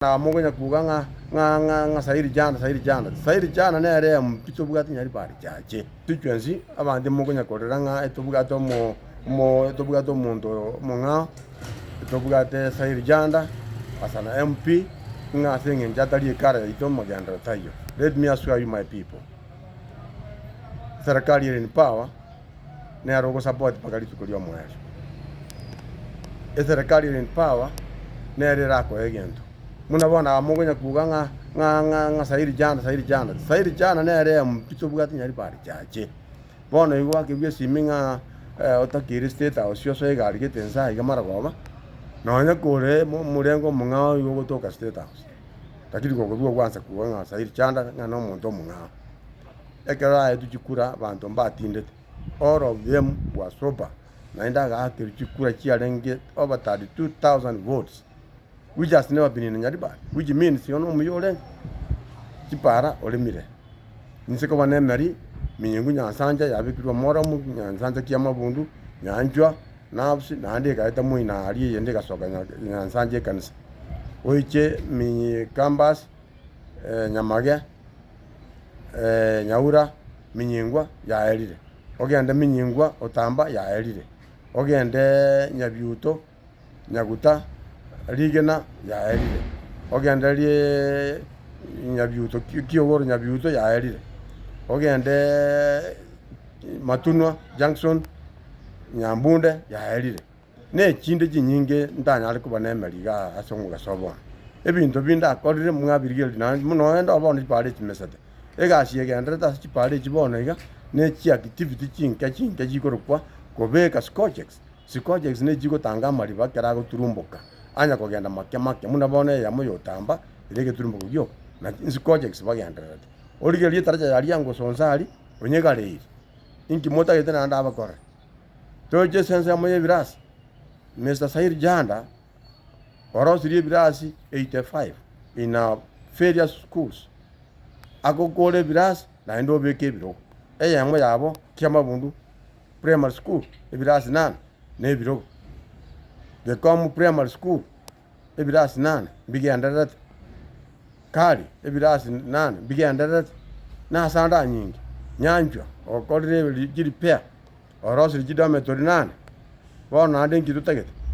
Na mokonya kuga ng'a, ng'a, ng'a, ng'a Sairi jana, Sairi jana. Sairi jana nere MP tobwate Nyaribari chache. Constituency, abanto mokonya korera ng'a etobwate omo, omo, etobwate omonto omong'ao, etobwate Sairi Janda as an MP, ng'a ase eng'encho atari ekara yaito amagenderero taiyo. Let me assure you my people, eserekari ere in power, nere ogosupport mpaka rituko ri'omoerio. Eserekari ere in power, nere erakoe egento. Buna bono aba mokonya kuga ng'a ng'a ng'a ng'a Sairi jana Sairi jana, Sairi jana nere MP tobwate Nyaribari chache. Bono igo gwakebwa esimi ng'a otakeire state house osoe egari gete nse aiga marogoba, nonya kore omorengo omong'ao igo ogotoka state house. Lakini gokorua gwansa kuga ng'a Sairi jana ng'a na omonto omong'ao. Ekero aetwe chikura abanto mbatindete, all of them were sober, naende agaakerwa chikura chiarenge over 32,000 votes, which has never been in Nyaribari, which means igo nomuya orenge, chipara oremire. Inse koba na emeri, minyingu nyansancha yabekirwe omoromu, nyansancha kiamabundu, nyanchwa, nerves, naende egaeta moino aria eyende egasoka nyansancha ekanisa. Oiche minyi campus, nyamage. Nyaura minyingwa yaerire, ogende minyingwa otamba yaerire, ogende nyabiuto nyaguta rigena yaerire, ogende rie nyabiuto kiogoro nyabiuto yaerire, ogende matunwa junction nyambunde yaerire. Na echinde chinyinge ntanyare koba nemeri igaa ase omogaso o bono. Ebinto binde akorire mwabirigereria naende buna noende oo bono chipara echimesete. Egasi egendererete ase chipara echi bono iga, ne chiactivity chinke chinke chikorokwa kobeka scojex. Scojex ne chigotanga amariba ekero agoturumboka, anya kogenda make make buna bono eyemo ya otamba ere egeturumboko gioka, na scojex bagendererete. Origererie etaracha yaria ngosonsa aria, onyegareiri, inki motagete naende abakore? Toche ase ensemo y'ebirasi, Mister Sair Janda orosirie ebirasi 85 in our various schools. Agokora ebirasi naende obeke ebirogo. Eyemo yabo Kiamabundu Primary School ebirasi nane na ebirogo. Gekomu Primary School ebirasi nane mbigendererete, Kari ebirasi nane mbigendererete, na ase ande anyinge, Nyanchwa okorire chirepair, orosirie chidometory nane, bono naende inki totagete?